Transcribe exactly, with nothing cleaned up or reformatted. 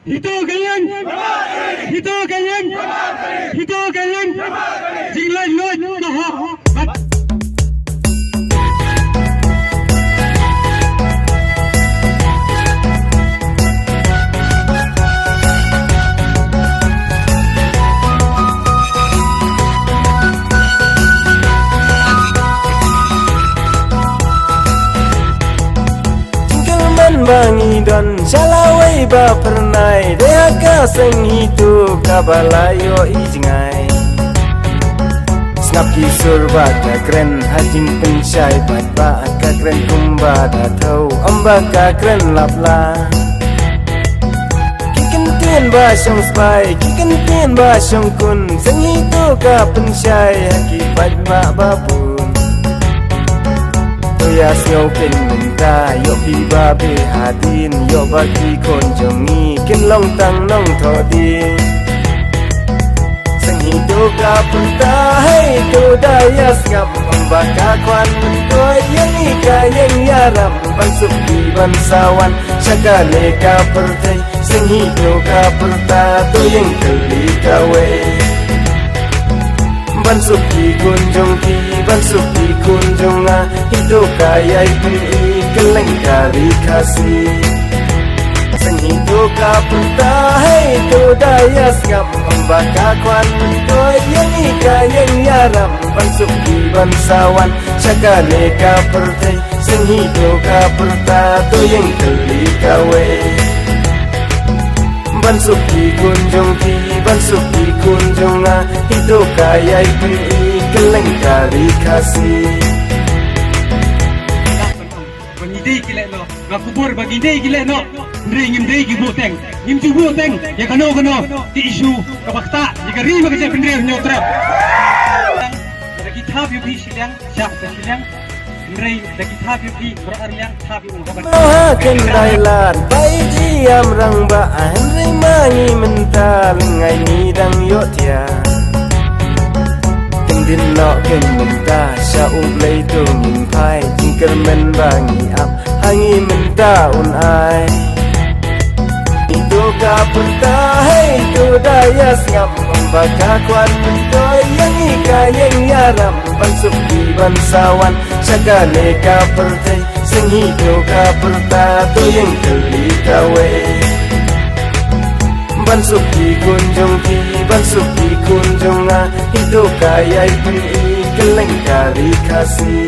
Hito ka liang. Hito ka liang. Hito ka liang. Jinglait luid ka hok. Jingkyrmen ba ngi don sha lawei ba phyrnai, dei ha ka Seng Hito kaba la ïohi jngai. Sngap ki sur ba ka kren ha jingpynshai, bad ba ka kren kumba da thew, ym ba ka kren lap la. Ki kyntien ba shong spah, ki kyntien ba shong khun, Seng Hito ka pynshai ha ki paidbah ba bun. To ïa sngew kin mynta, ïoh phi ba beh hadien, ïoh ba ki khun jong ngi kin long tang nongthoh dien. Seng Hito ka pyrta, hei to da ïa sngap, ym ba ka khwan myntoi, ïa ngi ka ïeng ïaram, ban suk ki ban sa wan sha kane ka pyrthei. Seng Hito ka pyrta, to ïeng kylli kawei. Ban suk ki khun jong phi, ban suk ki khun jong nga, Hito ka ïai pyni kylleng ka ri Khasi. Seng Hito ka pyrta, hei to da ïa sngap, ym ba ka khwan myntoi, ïa ngi ka ïeng ïaram, ban suk ki ban sa wan sha kane ka pyrthei. Seng Hito ka pyrta, to ïeng kylli kawei. Ban suk ki khun jong phi, ban suk ki khun jong nga, Hito ka ïai pyni kylleng ka ri Khasi. Ba ngi dei ki leh noh, nga kubur ba ngi dei ki leh noh. Hynrei ngim dei ki buh teng, ngim ju buh teng ïa kano kano ki issue kaba ktah ïa ka ri bad ka jaitbynriew Hynñiewtrep. Da ki thap ïa phi shiliang, shah sa shiliang. Hynrei da ki thap ïa phi baroh arliang, thap ïa u kaba. Mo ha khyndai lad ba ïeit ïam rangbah, hynrei ma ngi mynta lyngngai ngi dang ïohthiah. Kin dien noh kin mynta, sha U Blei to ngin phai, jingkyrmen ba ngi ap ha ngi mynta un ai. Hito ka pyrta, hei to da ïa sngap, ym ba ka khwan myntoi, ïa ngi ka ïeng ïaram, ban suk ki ban sa wan sha kane ka pyrthei. Seng Hito ka pyrta, to ïeng kylli kawei. Ban suk ki khun jong phi, ban suk ki khun jong nga, Hito ka ïai pyni kylleng ka ri Khasi.